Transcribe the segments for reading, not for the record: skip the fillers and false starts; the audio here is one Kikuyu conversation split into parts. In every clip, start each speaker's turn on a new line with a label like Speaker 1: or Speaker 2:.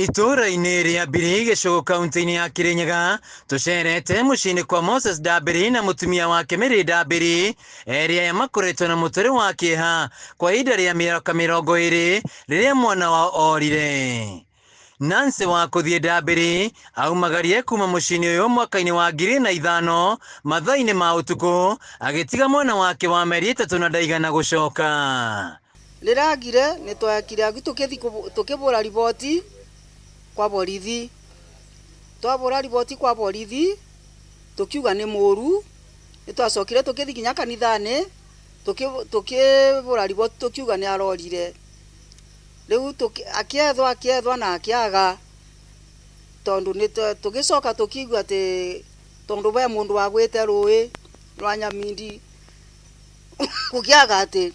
Speaker 1: Itũũra-inĩ rĩa Mbiri gĩcũgũ kaunti-inĩ ya Kirinyaga tũcerete mũciĩ-inĩ kwa Moses Ndambĩri na mũtumia wake Mary Ndambĩri, erĩ aya makoretwo na mũtũrĩre wa kĩeha kwa ihinda rĩa mĩaka 20 rĩrĩa mwana wao orire. Nancy wa kũthiĩ Ndambĩri aumagarie kuma mũciĩ-inĩ ũyũ mwaka-inĩ wa 2005 mathaa-inĩ ma ũtukũ agĩtiga mwana wake wa mĩeri 3 na ndaigana gũcoka.
Speaker 2: Rĩragire nĩ twekire tukĩbũra riboti kwa borithi, twabũra riboti kwa borithi tukiuga nĩ mũru, nĩ twacokire tũkĩthi nginya kanitha-inĩ tukĩbũra riboti tukiuga nĩ arorire. Rĩu akĩethwo akĩethwo na akĩaga, tondũ nĩ tũgĩcoka tũkĩigua atĩ tondũ ve mũndũ wagwĩte rũĩ rwa Nyamindi, gũkĩaga atĩ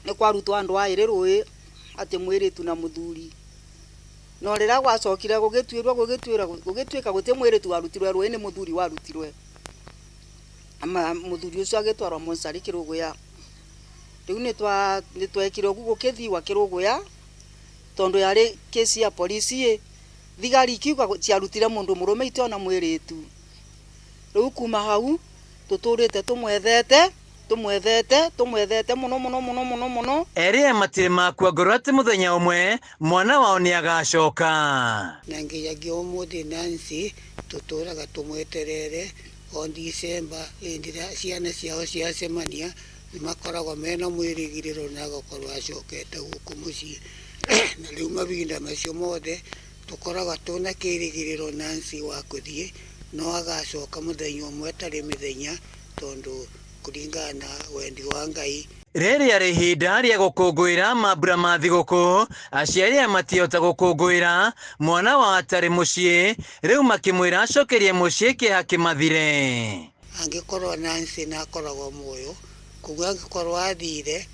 Speaker 2: nĩ kwarutwo andũ aĩrĩ rũĩ atĩ mwĩrĩtu na mũthuri. No rĩrĩa gwacokire gũgĩtuĩrwo gũgĩtuĩrwo gũgĩtuĩka gũtirĩ mwĩrĩtu warutirwe rũĩ nĩ mũthuri warutirwe. Mũthuri ũcio agĩtwarwo mocarĩ Kĩrũgũya. Rĩu nĩ twekire ũguo gũkĩthiwa Kĩrũgũya tondũ yarĩ kesi ya polisi ĩ, thigari ikiuga ciarutire mũndũ mũrũme itiona mwĩrĩtu. Rĩu kuma hau tũtũrĩte tũmwethete tũmwethete tũmwethete mũno mũno mũno mũno mũno.
Speaker 1: Erĩ aya matirĩ makua ngoro atĩ mũthenya ũmwe mwana wao nĩ agacoka.
Speaker 3: Na nginyagia ũmũthĩ Nancy tũtũraga tũmweterere o December hĩndĩ ĩrĩa ciana ciao ciacemania nĩmakoragwo mena mwĩrĩgĩrĩro na agakorwo acokete gũkũ mũciĩ. Na rĩu mahinda macio mothe tũkoragwo twĩna kĩrĩgĩrĩro Nancy wa kũthiĩ no agacoka mũthenya ũmwe atarĩ mĩthenya tondũ kũringana na wendi wa Ngai.
Speaker 1: Rĩrĩa rĩ ihinda rĩa gũkũngũĩra mambura ma thigũkũ, aciari aya matihota gũkũngũĩra mwana wao atarĩ mũciĩ, rĩu makĩmwĩra acokerie mũciĩ kĩeha kĩmathire.
Speaker 3: Angĩkorwo Nancy nĩ akoragwo muoyo, koguo angĩkorwo athire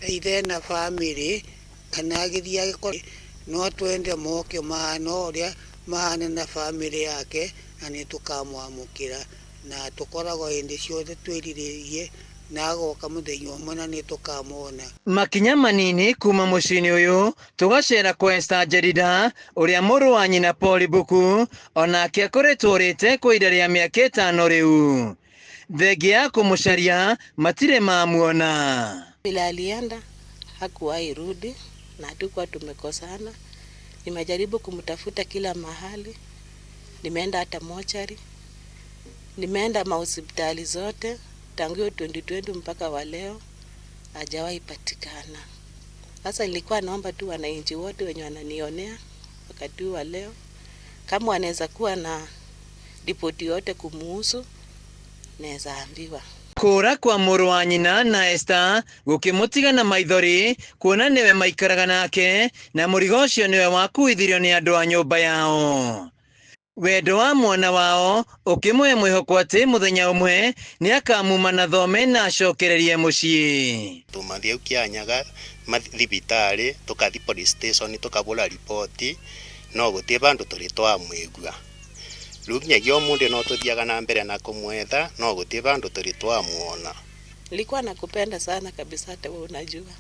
Speaker 3: either ena bamĩrĩ kana agĩthiĩ agĩkorwo no twende moke mahana ũrĩa mahana na bamĩrĩ yake na nĩ tũkamwamũkĩra na tũkoragwo hĩndĩ ciothe twĩrirĩirie na agoka mũthenya ũmwe na nĩ tũkamwona.
Speaker 1: Makinya manini kuma mũciĩ-inĩ ũyũ tũgacera kwa Esther Njerida ũrĩa mũrũ wa nyina Paul Mbuku onake akoretwo orĩte kwa ihinda rĩa mĩaka 5 rĩu. Thengia ya kũmũcaria matirĩ mamuona.
Speaker 4: Vile alienda hakuwahi rudi na hatukuwa tumekosana. Nimejaribu kumtafuta kila mahali, nimeenda hata mochari, nimeenda mahospitali zote tangu hiyo 2020 mpaka wa leo hajawahi patikana. Sasa nilikuwa naomba tu wananchi wote wenye wananionea wakati wa leo, kama wanaweza kuwa na ripoti yote kumuhusu naweza ambiwa.
Speaker 1: Kũra kwa mũrũ wa nyina na Esther gũkĩmũtiga na maithori kuona nĩwe maikaraga nake na mũrigo ũcio nĩwe wakuithirio nĩ andũ a nyũmba yao. Wendo wa mwana wao ũkĩmũhe mwĩhoko atĩ mũthenya ũmwe nĩ akamuma na thome na acokererie mũciĩ.
Speaker 5: Tũmathiĩ Kianyaga thibitarĩ tũkathi police station tũkabũra riboti no gũtirĩ vandũ tũrĩ twamwĩgua. Rĩu nginyagia ũmũthĩ no tũthiaga na mbere na kũmwetha no gũtirĩ vandũ tũrĩ twamuona.
Speaker 4: Nilikuwa nakupenda sana kabisa, hata wewe unajua,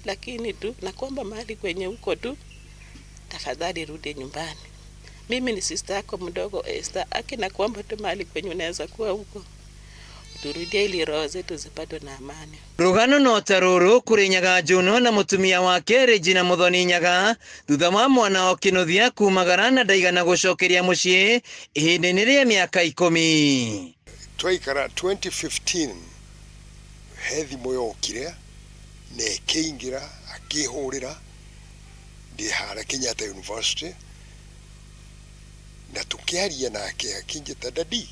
Speaker 4: lakini tu nakuomba mahali kwenye uko tu tafadhali rudi nyumbani. Mimi ni sister yako mdogo Esther, aki nakuomba tu mahali kwenye unaweza kuwa huko turudie ili roho zetu zipatwe na amani.
Speaker 1: Rũgano no ta rũrũ kũrĩ Nyaga Njuno na mũtumia wake Regina Muthoni Nyaga thutha wa mwana wao Kĩnuthia kumagara na ndaigana gũcokeria mũciĩ ihinda-inĩ rĩa mĩaka 10.
Speaker 6: Twaikara 2015 he thimũ yokire na ĩkĩingĩra akĩhũrĩra ndĩ harĩa Kenyatta University na tũkĩaria nake akĩnjĩta daddy,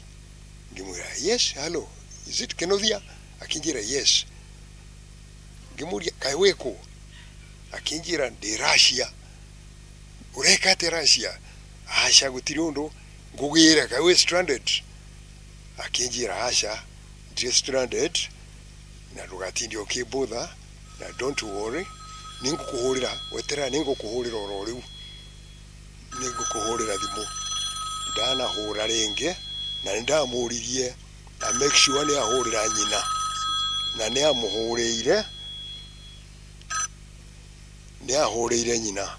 Speaker 6: ngĩmwĩra yes, hello, is it Kĩnuthia? Akĩnjĩra yes. Ngĩmũria kaĩ wĩ kũ? Akĩnjĩra ndĩ Russia. Ũreka atĩa Russia? Aca gũtirĩ ũndũ. Ngũgĩra kaĩ wĩ stranded? Akĩnjĩra aca ndirĩ stranded na ndũgatinde ũkĩmbũtha na don't worry, nĩngũkũhũrĩra, weterera nĩngũkũhũrĩra oro rĩu, nĩngũkũhũrĩra thimũ. Ndanahũra rĩngĩ na nĩndamũririe na make sure nĩ ahũrĩra nyina na nĩ amũhũrĩire, nĩ ahũrĩire nyina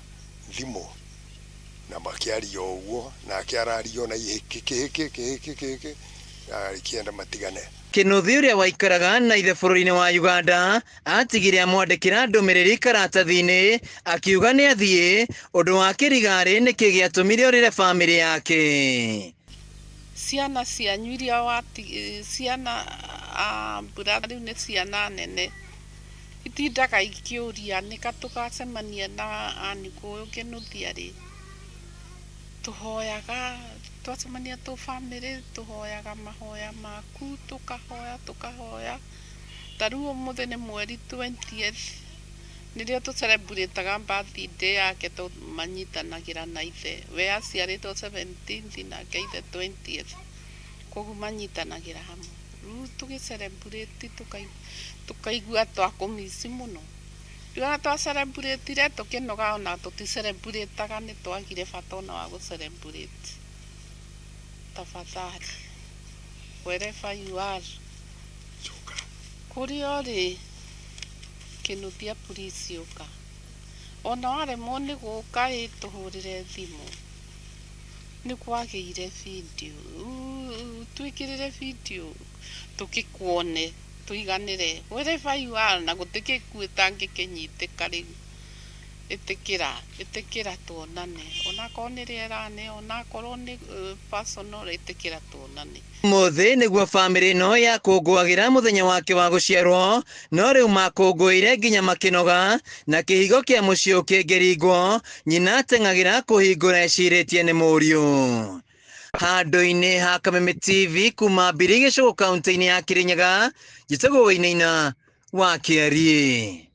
Speaker 6: thimũ. Na makiaria ũguo, nake araria ona ihĩkĩ kĩhĩkĩ kĩhĩkĩ kĩhĩkĩ agĩkĩenda matigane.
Speaker 1: Kinuthi ũrĩa waikaraga na ithe bũrũri-inĩ wa Uganda atigire amwandĩkĩra ndũmĩrĩri karatathi-inĩ akiuga nĩ athiĩ ũndũ wa kĩrigarĩ nĩkĩ gĩatũmire ũrĩre bamĩrĩ yake.
Speaker 7: Ciana cianyu iria wati ciana mbura rĩu nĩ ciana nene itindaga ikĩũria nĩka tũgacemania na anĩkũyũ Kĩnuthia rĩ. Tũhoyaga twacemania tũ bamĩrĩ, tũhoyaga mahoya maku, tũkahoya tũkahoya. Ta rĩu ũmũthĩ nĩ mweri 20th, nĩrĩo tũ celebrate birthday yake tondũ manyitanagĩra na ithe. We aciarĩtwo 17th nake ithe 20th, koguo manyitanagĩra hamwe. Rĩu tũgĩ celebrate tũkaigua twakũmiss mũno. Rĩu ona twa celebrate tũkĩnoga, ona tũti celebrate nĩ twagire bata ona wa gũ celebrate. Tafadhali, wherever you are, kũrĩa ũrĩ Kĩnuthia, please ũka. Ona waremwo nĩ gũka ĩ, tũhũrĩre thimũ. Nĩ kwagĩire video, twĩkĩrĩre video tũgĩkuone tũiganĩre. Wherever you are, na gũtirĩ gĩkuũ ĩtangĩkĩnyitĩka rĩu. Ĩtĩkĩra, ĩtĩkĩra tuonane, onakorwo nĩ rĩera-inĩ, onakorwo nĩ personal, ĩtĩkĩra tuonane.
Speaker 1: Ũmũthĩ nĩguo bamĩrĩ ĩno yakũngũagĩra mũthenya wake wa gũciarwo, no rĩu makũngũĩire nginya makĩnoga na kĩhigo kĩa mũciĩ ũkĩngĩringwo, nyina ateng'agĩra kũhingũra ecirĩtie nĩ mũriũ. Handũ-inĩ ha Kameme TV kuma Mbiri Gĩcũgũ kaunti-inĩ ya Kĩrĩnyaga, njĩtagwo Wainaina wa Kĩariĩ.